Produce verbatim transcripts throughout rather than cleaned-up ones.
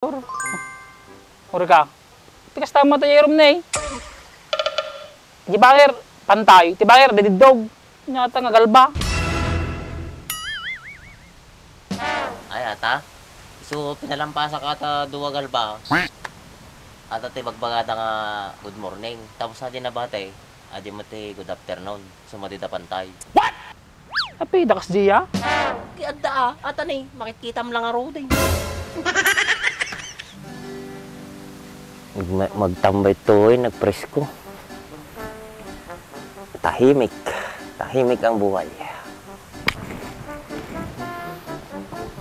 Tor. Uri ka. Ti kasta mo tayo rum ne. Di banger, pantay. Ti banger, dididdog. Nyata nga galba. Ay, ata? Isu pinalampasa ka ta dua galba. Ata ti bagbagada nga good morning. Tapos adi nabate, adi mo ti good afternoon. Sumadi da pantay. Apay, dakas diya? Ti adda a, ata ni, makitkitam lang a rudin. Mag-, magtambay toy, nagpresko. Tahimik. Tahimik ang buhay.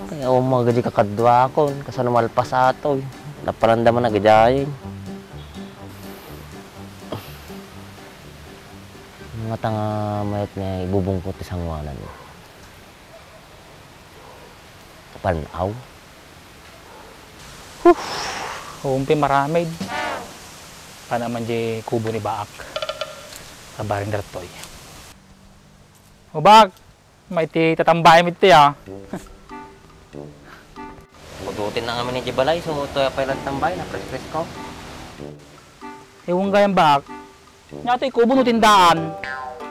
Kaya umaga di kakadwakon, kasano malpas atoy. Naparandaman na gadayin. Mata nga mayat nga ibubungkot ti sanguanan. Pan-aw. Huh! Umpi maramid. Pana man di kubo ni Baak. Kabaring dartoy. O Baak, may ti tatambayem iti, ah. Budutin na ngamin iti balay, so toy apay lang tambay, na press-press ko. Ewan gayam, Baak. Nya toy kubo no tindaan.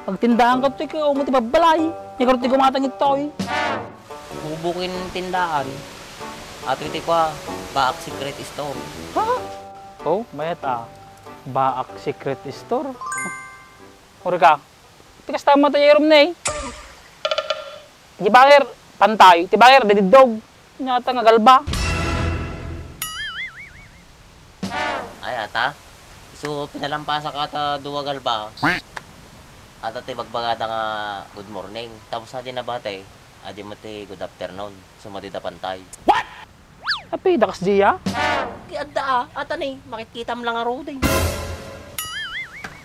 Agtindaan ka toy, kay umay ti babbalay. Nya garud ti gumatang itoy. Kubo ken tindaan. Ato iti kua, Baak Secret Store. Ha? Oh, mayat a. Baak Secret Store? Uri ka. Ti kasta mo tayo rum ne. Di banger, pantay. Ti banger, dididdog. Nyata nga galba. Ay, ata? Isu pinalampasa ka ta dua galba. Ata ti bagbagada nga good morning. Tapos adi nabate, adi mo ti good afternoon. Sumadi da pantay. What? Apay, dakas diya? Ti adda a, ata ni, makitkitam lang a rudin.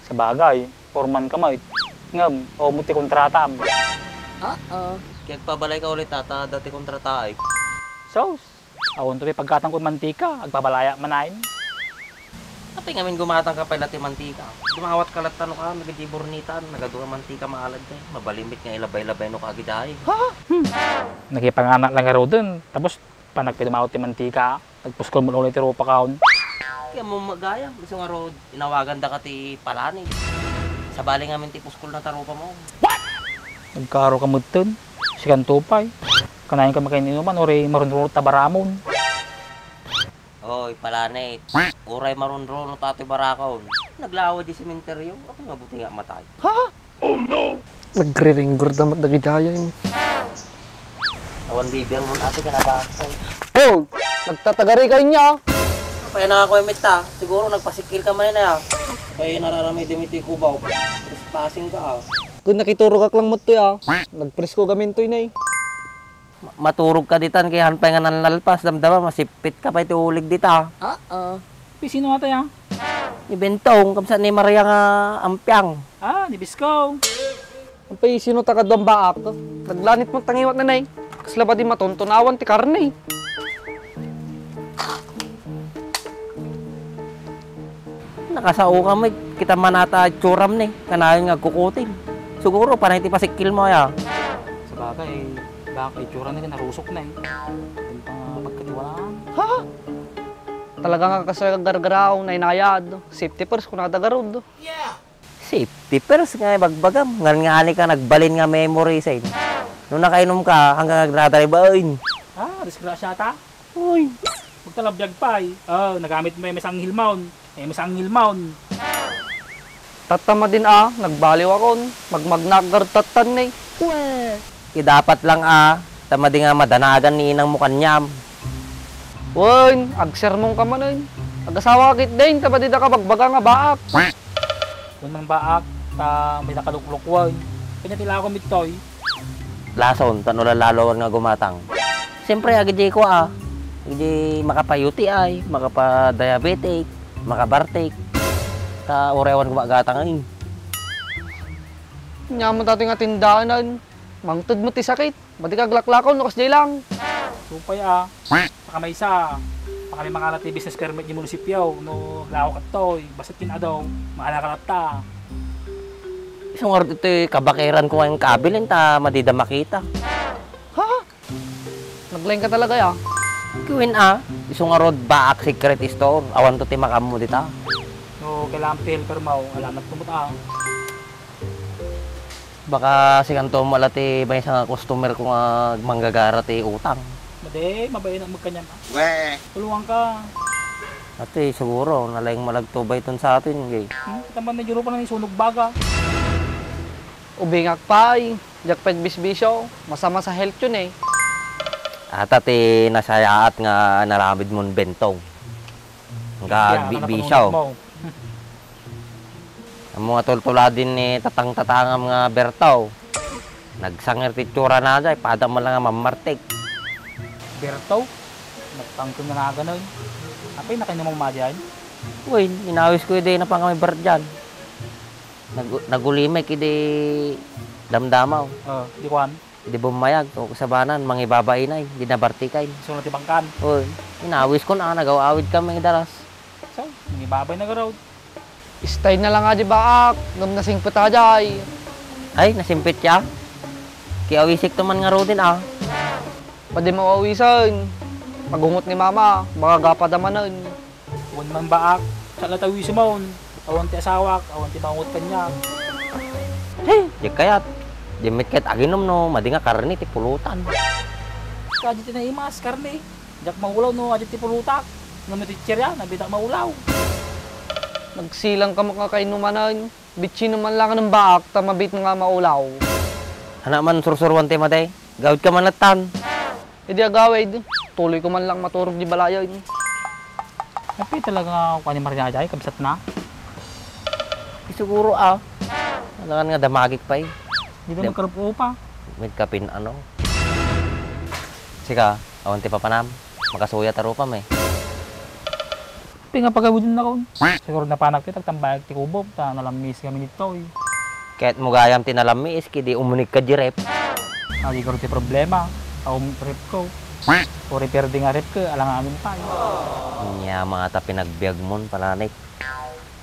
Sabagay, foreman ka met. Ngem, o mo ti kontratam. Oo. Kaya agpabalay ka ulit, ata, dati kontrata ay. Sus, awan to pay paggatang ko mantika, agpabalaya manen. Apay ngamin gumatang ka pay la ti mantika. Dumawat ka latta no ka, nagadi burnitan, nagadu a mantika maalad, eh. Mabalimit nga ilabay-labay no ka agiday. Ha? Hmm. Nakipanganak lang garuden, tapos panagpidumawat ti mantika, nagpuskol mo ulit ti rupa kaon. Kaya mo magayam, isu nga rod, inawagan da ka ti palani. Sabali ngamin ti puskol na ta rupa mo. What? Nagkaro ka mutten, sikan tupay. Kanayon ka makainuman, uri marunrunot ta baramon. Oy, palanit. Uray marunrunot atoy barakon. Naglawa di sementeryo. Ako nga buti nga matay. Ha? Oh no! Nagriringgor damat dagidayay. Awan bibiang mo ate ka na ba? Oh! Nagtatagari kayo niya! Kaya na ako yung mita. Siguro nagpasikil ka man na ya. Kaya nararamay din ito yung kubaw. Trespassing ka ah. Kung nakiturog ak lang mo to ya. Nagpresko gamin to yun eh. Ma-, maturog ka ditan kay han pay nga nanlalpas, damdama, masipit ka pay ti ulig dita. Oo. Pi, sino nga tayo? Ni Bentong, kamsa ni Maria nga ampiang. Ah, ni Bisko. Ampay, sino ta kaduang baak? Naglanit mo tangiwat na, nay. Kasla ba di matontonawan ti karne? Nakasao ka met, kita man ata itsuram ni, kanayon nga agkukutim. Siguro, panay ti pasikil mo, aya. Sabagay, baka itsura na rin, narusok na eh. Ganito nga pagkatiwalaan. Ha? Talaga nga kasal gargaraw, nainayad. Safety first, kunada garud. Yeah! Safety first nga ibagbagam. Ngan nga ani ka nagbalin nga memory, sen. No nakainom ka, hanggang nagdadrive, ay. Ah, disgrasya ta? Uy. Magtalabyan pay. Oh, nagamit mo yung masang hilmaon. Eh, masang hilmaon. Tatta madin a, nagbaliw akon. Magmagnagar tattan ni. Uwe. Ti dapat lang a, ta madi nga madanagan ni inang mo kaniam. Wen, agsermong ka manen. Agasawa ka ketdin, ta madi da ka bagbaga nga baak. Kun man baak, ta may nakaluklukwan. Kanya ti lako mittoy. Lason, ta no lalaluan nga gumatang. Siyempre, agidi ko, ah. Agidi makapa-U T I, makapa-diabetic, makabartik. Ta urewan gumagatang, ay. Nyaman dati nga tindahanan. Mangted mo ti sakit. Madi ka aglaklakaw no kasdiay lang. Supay a. Saka maysa, pakami mangala ti business permit di munisipyo no laok adtoy, bassit kin-adaw, mangala ka latta. Isu ngarud iti kabakiran ko nga kabilin ta madida makita. Ha? Naglaing ka talaga ya? Kiwin a, Isu ngarud, Baak Secret Store, awanto ti makaammo dita. No kailangan ti helper mo, alanat ko met a. Baka sikanto met la ti maysa nga customer ko nga manggagara ti utang. Madi, mabain a magkaniam a. Weh. Tulungan ka. Ati, siguro, nalaing malagto ba iton sa atin, gay? Hmm, kita man, medyo rupa na isunog baga. Ubingak pay, diak pagbisbisyo, masama sa health yun eh. Ata ti nasayaat nga naramid mon bentong. Nga Kaya, bi-, ano bisaw. Panunot mo? Ammo nga tultulad din ni tatang-tatangam nga bertaw. Nagsangir ti itsura na jay, pada mo lang nga mamartik. Bertaw? Nagpangkeng nga naganan. Apay, nakainom mo madian? Uy, inawis ko idi napangkami berdian. Nag-, nagulimek idi damdamaw. Oh, di kuan? Idi bummayag, o kasabanan, mangibabainay, di nabartikay. Sunod ti bangkan. Uy, inawis ko na, nagaw-awid kami daras. So, mangibabay na garod. Style na lang a di Baak, ngem nasingpet a jay. Ay, nasingpet ya? Kiawisik to man ngaruden a. Padi mo awisen. Pagungot ni mama, baka gapa damanen. Wen man Baak, sa la tawisimon. Awan ti asawak, awan ti mangungot kaniak. Hey, di kayat. Di met kayat aginom no, madi nga karne ti pulutan. Kadi ti naimas, karne. Diak maulaw no adi ti pulutak. Ngem no ti chicheria, nabitak maulaw. Nagsilang ka met nga kainumanan. Bitsino man lang ng Baak ta mabit nga maulaw. Hana man sursuruan ti madi. Gawid ka man lattan. Idi agawid, tuloy ko man lang maturog di balayan. Apay talaga nga kuan ni Maria jay, kabsat na? Siguro, ah. Alangan nga damagik pay. Di ka Dem- magkarup-upa. May kapin, ano? Sika, awan ti papanam. Makasuya ta rupam, eh. Pinga pagawidon na kon. Siguro napanak ti tagtambayag ti kubom, ta nalammis kami ditoy. Ket mo gayam ti nalammis, kidi umunig ka di ref. Adi ko ti problema, awan ref ko. O repair di nga ref ko, alangan amin pay. Nya, mga ta pinagbiag mon, palanik.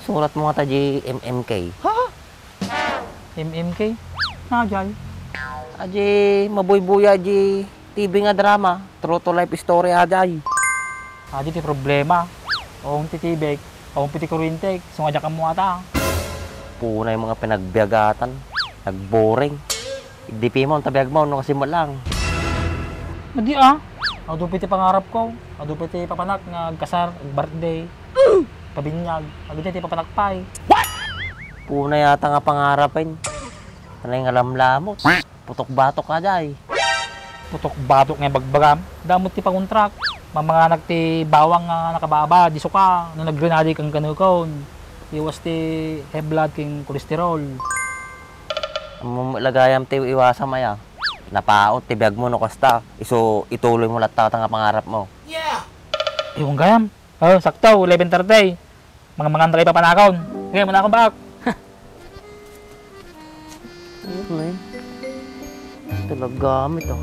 Surat mo nga ta di M M K. Ha? M M K? Nga jay? Adi, mabuybuya di T V nga drama, true to life story, adi. Adi ti problema. Awan ti T V, awan ti kuryente, so nga diak ammo ata. Punay mga pinagbiagatan, nagboring. Igdipi mo, ang tabiag mo, no kasi mo lang. Madi ah. Adu pay ti pangarap ko. Adu pay ti papanak nga agkasar, ag-birthday, pabinyag. Adu ti papanak pay. What? Puna yata nga pangarap, eh. Anay nga lamlamot. Putok batok ka, jay. Putok batok nga bagbagam. Damo ti panguntrak. Mamanganak ti bawang nga nakababa, di suka, no nagrinadi kang kanukon. Iwas ti high blood king kolesterol. Ammo lagayam ti iwasam aya. Napaot ti biag mo no kasta. Isu ituloy mo latta nga pangarap mo. Yeah! Iwan gayam. Oh, sakto, eleven thirty. Mga mangan tayo papanakon. Sige, muna akong baak. Ayun na yun. Talaga, gamit, oh.